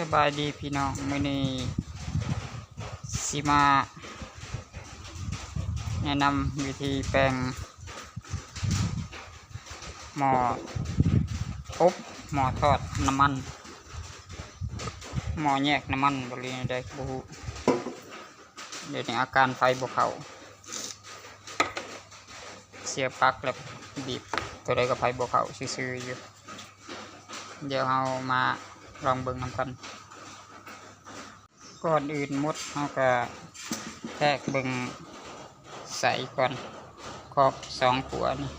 ສະບາຍດີພີ່ນ້ອງ, ມື້ນີ້ຊິມາແນະນຳວິທີແປງໝໍ້ອົບ, ໝໍ້ທອດນ້ຳມັນ, ໝໍ້ແຍກນ້ຳມັນ ຫຼືແນວໃດບໍ່ຮູ້. ດຽວນີ້ອາການໄຟບໍ່ເຂົ້າ, ເສຍປລັກແລ້ວບີບໂຕໃດກໍໄຟບໍ່ເຂົ້າຊື່ໆຢູ່. ດຽວເຮົາມາລອງເບິ່ງນຳກັນ. ກ່ອນອື່ນໝົດເຮົາກໍແທກເບິ່ງໄສ້ກ່ອນ, ຂອບສອງຂົວນີ້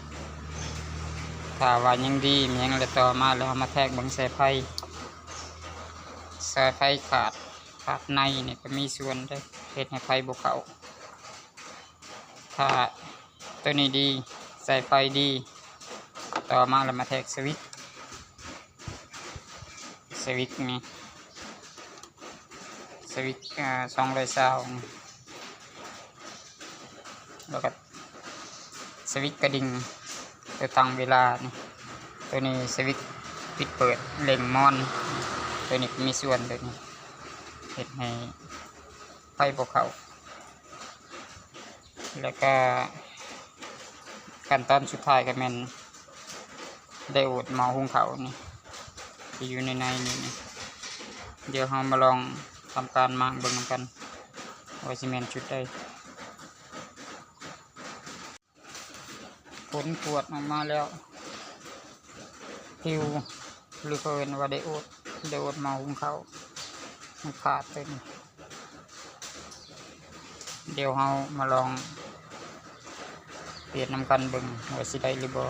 ຖ້າວ່າຍັງດີມີຫຍັງ ແລ້ວຕໍ່ມາແລ້ວເຮົາມາແທກເບິ່ງສາຍໄຟ. ສາຍໄຟຂາດ, ຂາດໃນນີ້ກໍມີສ່ວນເດ້ ເຮັດໃຫ້ໄຟບໍ່ເຂົ້າ. ຖ້າໂຕນີ້ດີ, ສາຍໄຟດີ, ຕໍ່ມາແລ້ວມາແທກສະວິດ, ສະວິດນີ້ ສະວິດ ເອີ່ ສອງຮ້ອຍຊາວນີ້ ແລ້ວກໍສະວິດກະດິ່ງ ຕົວຕັ້ງເວລານີ້, ໂຕນີ້ສະວິດປິດເປີດເລັ່ງມອນ, ໂຕນີ້ກໍມີສ່ວນ ໂຕນີ້ເຮັດໃຫ້ໄຟບໍ່ເຂົ້າ. ແລ້ວກໍຂັ້ນຕອນສຸດທ້າຍກໍແມ່ນໄດໂອດໝໍ້ຫຸງເຂົ້ານີ້ ທີ່ຢູ່ໃນໃນນີ້. ດຽວເຮົາມາລອງທຳການມ້າງເບິ່ງນຳກັນ ວ່າຊິແມ່ນຈຸດໃດ. ຜົນກວດອອກມາແລ້ວ ພິວ ຫຼືເຂົາເອີ້ນວ່າໄດໂອດ, ໄດໂອດໝໍ້ຫຸງເຂົ້າ ມັນຂາດເລີຍ. ດຽວເຮົາມາລອງປ່ຽນນຳກັນເບິ່ງວ່າຊິໄດ້ຫຼືບໍ່.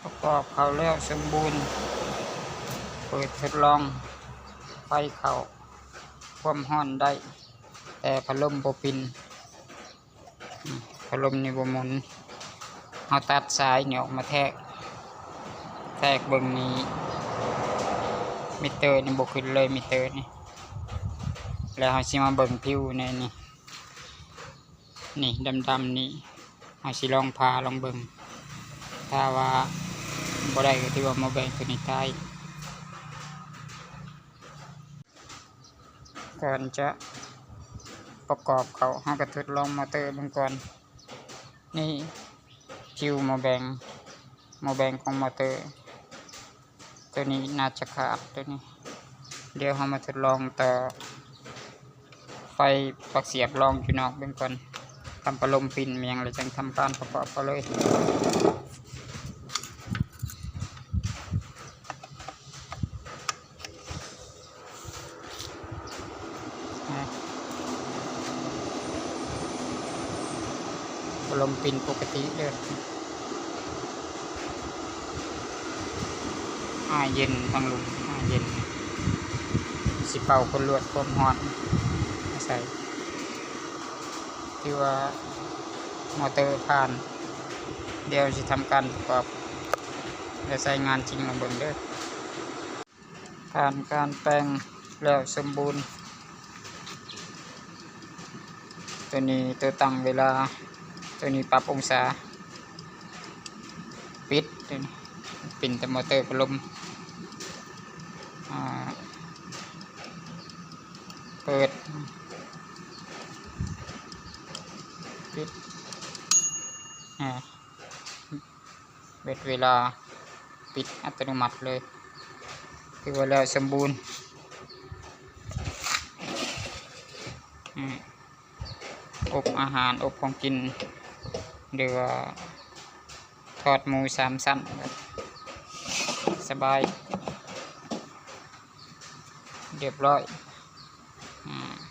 ປະກອບເຂົ້າແລ້ວສົມບູນ, ເປີດທົດລອງໄຟເຂົ້າ, ຄວາມຮ້ອນໄດ້ ແຕ່ພັດລົມບໍ່ປິ່ນ. ອາ ພັດລົມນີ້ບໍ່ໝູນ. ເຮົາຕັດສາຍນີ້ອອກມາແທກ, ແທກເບິ່ງນີ້ ມິເຕີນີ້ບໍ່ຂຶ້ນເລີຍ, ມິເຕີນີ້. ແລ້ວເຮົາຊິມາເບິ່ງພິວໃນນີ້, ນີ້ດຳໆນີ້ ເຮົາຊິລອງຜ່າລອງເບິ່ງ. ຖ້າວ່າບໍ່ໄດ້ກໍຖືວ່າໝໍ້ແບງໂຕນີ້ຕາຍ. ກ່ອນຈະປະກອບເຂົ້າ ເຮົາກໍທົດລອງມໍເຕີເບິ່ງກ່ອນ. ນີ້ຜິວໝໍ້ແບງ, ໝໍ້ແບງຂອງມໍເຕີ ໂຕນີ້ໜ້າຈະຂາດ ໂຕນີ້. ດຽວເຮົາມາທົດລອງຕໍ່ ໄຟປັກສຽບລອງຢູ່ນອກເບິ່ງກ່ອນ. ຖ້າພັດລົມປິ່ນແມ່ນຫຍັງແລ້ວຈັ່ງທຳການປະກອບເຂົ້າເລີຍ. ພັດລົມປິ່ນປົກກະຕິເດີ. ອາເຢັນທາງລຸ່ມ, ອາເຢັນ ຊິເປົ່າຄົນລວດຄວາມຮ້ອນມາໃສ່. ຖືວ່າມໍເຕີຜ່ານ. ດຽວຊິທຳການປະກອບ ແລະ ໃຊ້ງານຈິງລອງເບິ່ງເດີ. ຜ່ານການແປງແລ້ວສົມບູນ. ໂຕນີ້ໂຕຕັ້ງເວລາ, ໂຕນີ້ປັບອົງສາ. ປິດ, ປິດແຕ່ມໍເຕີພັດລົມ. ອາ ເປີດ, ປິດ. ອາ ເວດເວລາ ປິດອັດຕະໂນມັດເລີຍ. ຖືວ່າແລ້ວສົມບູນ. ອາ ອົບອາຫານ, ອົບຂອງກິນ ຫຼືວ່າທອດໝູສາມຊັ້ນ ສະບາຍ ຮຽບຮ້ອຍ. ອາ